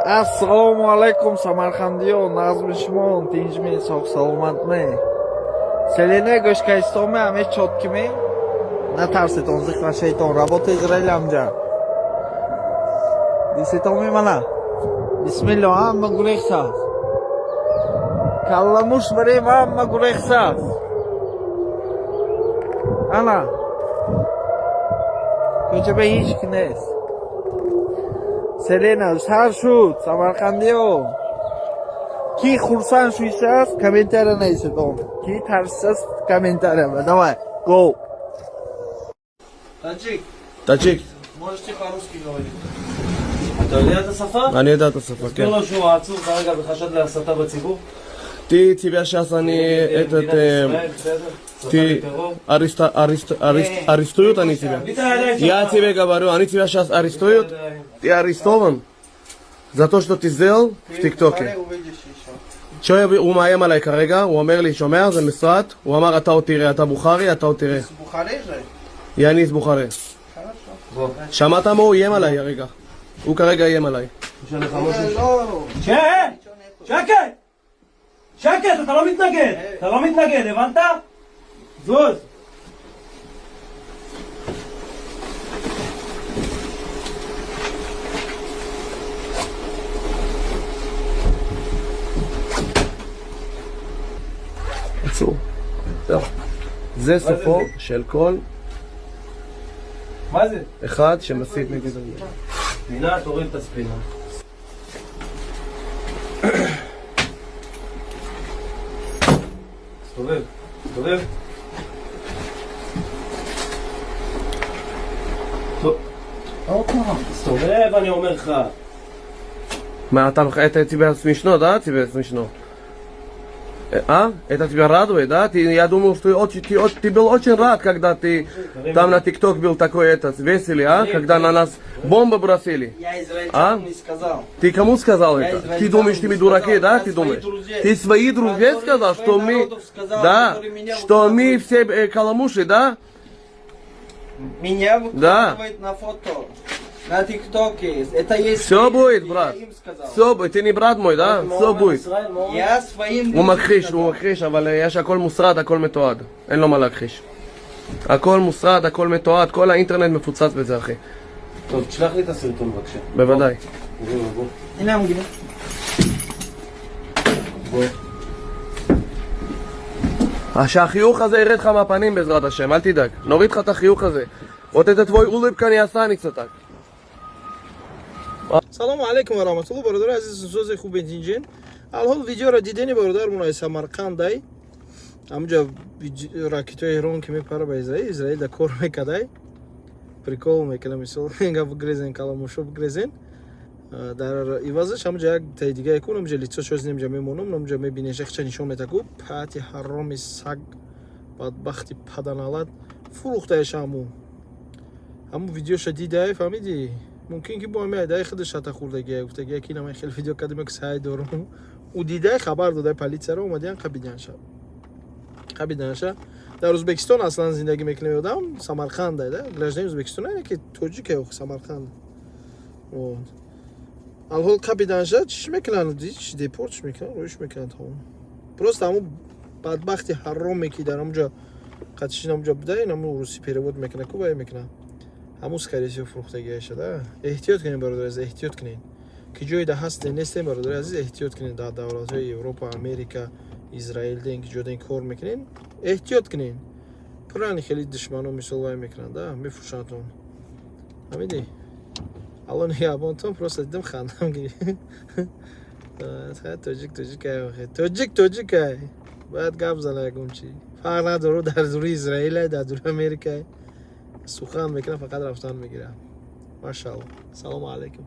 Ассалому алайкум, самарқандиё, нағзми шумо, тинҷми, соғ саломатме? Селена гӯшкайстоме, ҳаме чёткий ме? Натарсетон, зиқ нашайтон, работа Израил амҷа. Дисетоми мана. Бисмилло, ҳама гурехсааст. Калламуш барем, ҳама гурехсааст. Ана. Кӯчаба ҳеҷ ки нест. Селена сар шуд, самарқандиё. Ки хурсанд шуисааст, комментария нависетон. Ки тарсисааст, комментария. Давай, go. Таджик, Таджик, можете по-русски говорить. אתה יודע את השפה? אני יודע את השפה, כן. תסביר לו שהוא עצור כרגע בחשד להסתה בציבור. Ты тебя сейчас они этот מדינת ישראל, בסדר? הסתה ты לטרור. арестуют они тебя. תביא את הידיים שלך. Я тебе говорю, они тебя сейчас арестуют. Ты арестован за то, что ты сделал в ТикТоке. Что я, הוא מאיים עליי כרגע, הוא אומר לי, שומע, זה משרד, הוא אמר, אתה עוד תראה, אתה בוכרי, אתה עוד תראה. Бухаре же? Я не из Бухары. בוא. שמעת מה הוא איים עליי הרגע? הוא כרגע איים עליי. יש לך משהו? שקט! שקט! שקט, אתה לא מתנגד! אתה לא מתנגד, הבנת? זוז! עצור. זהו. זה סופו של כל מה זה? אחד שמסית נגד המדינה. ספינה, תוריד את הספינה. תסתובב, תסתובב. טוב. תסתובב, אני אומר לך. מה, אתה, это тебя смешно, да? Тебе смешно? А? Это тебя радует, да? Ты, я думал, что очень, ты был очень рад, когда ты там на ТикТок был такой этот, веселый, а? Когда на нас бомбы бросили. Я израильтянам А? не сказал. Ты кому сказал Я это? израильтянам Ты думаешь, ты не мы дураки, сказал. да? Я Ты своих думаешь? друзей, Ты своих друзей которые сказал, своих что мы... народов сказал, Да, которые меня что мы выкладывают. все каламуши, да? Меня Да. выкладывают на фото. На ТикТоке. Это есть. Все свои будет, люди, брат. Я им сказал. Все будет. Ты не брат мой, да? Все будет. Я своим הוא людям מכחיש, сказал. הוא מכחיש, אבל יש הכל מוסרט, הכל מתועד. אין לו מה להכחיש. הכל מוסרט, הכל מתועד, כל האינטרנט מפוצץ בזה, אחי. טוב, תשלח לי את הסרטון בבקשה. בוודאי. בוא, בוא. הנה המגילה. בוא. שהחיוך הזה ירד לך מהפנים בעזרת השם, אל תדאג. נוריד לך את החיוך הזה. Вот это твой улыбка не останется так. Салому алайкум ва раҳматулло, бародари азиз, сози хубен, тинҷен. Алҳол видеоро дидени, бародармон ай Самарқандай, ҳамуҷа ракетои Эрон ки мепара ба Израил, Израил да кор мекадай, прикол мекунам, мисол га бигрезен, каламушо бигрезен. Дар ивазаш ҳамуҷа як таи дига кун, ҳамуҷа лицо шоз немҷа мемонам, намуҷа мебинеш, яхча нишон метаку пати ҳароми саг, бадбахти паданалат фурӯхтаеш. Ҳаму видеоша дидай, фаҳмидӣ, мумкин ки бо ҳами айдаи худаш шата хӯрдагия, гуфтагия ки инама хеле видео кардем, ки сай дорум. Ӯ дидай, хабар додай политсияро, омадиян, қабиданша, қабиданша. Дар Ӯзбекистон аслан зиндагӣ мекунем, одам Самарқандай да, гражданин Ӯзбекистон, ки тоҷике, Самарқанд. Вот, алҳол қабиданша, чиш мекунанд, чи депорт ш мекунанд, роиш мекунанд, тамом. Просто ҳамун бадбахти ҳароме ки дар ҳамуҷа қатишин, ҳамуҷа буда, ин ҳамун русӣ перевод мекунад ку, вай мекунад, ҳамун скорее всего фурӯхтагиаша да. Эҳтиёт кунед, бародари азиз, эҳтиёт кунед, ки ҷое да ҳастен, нестен, бародари азиз, эҳтиёт кунед. Дар давлатҳои Европа, Америка, Израил ден, ки ҷо ден кор мекунед, эҳтиёт кунед. Пурани хеле душмано, мисол, вай мекунанд да, мефурӯшандтон, фаҳмидӣ? Алло нигаҳбонтон. Просто дидам, хандам гирифт. Тоҷик тоҷикай, охе, тоҷик тоҷикай, бояд гап зана, ягон чи фарқ надору, дар дури Израилай, дар дури Америкай, сухан мекунам, фақат рафтан мегирам. Машаалло, салому алайкум.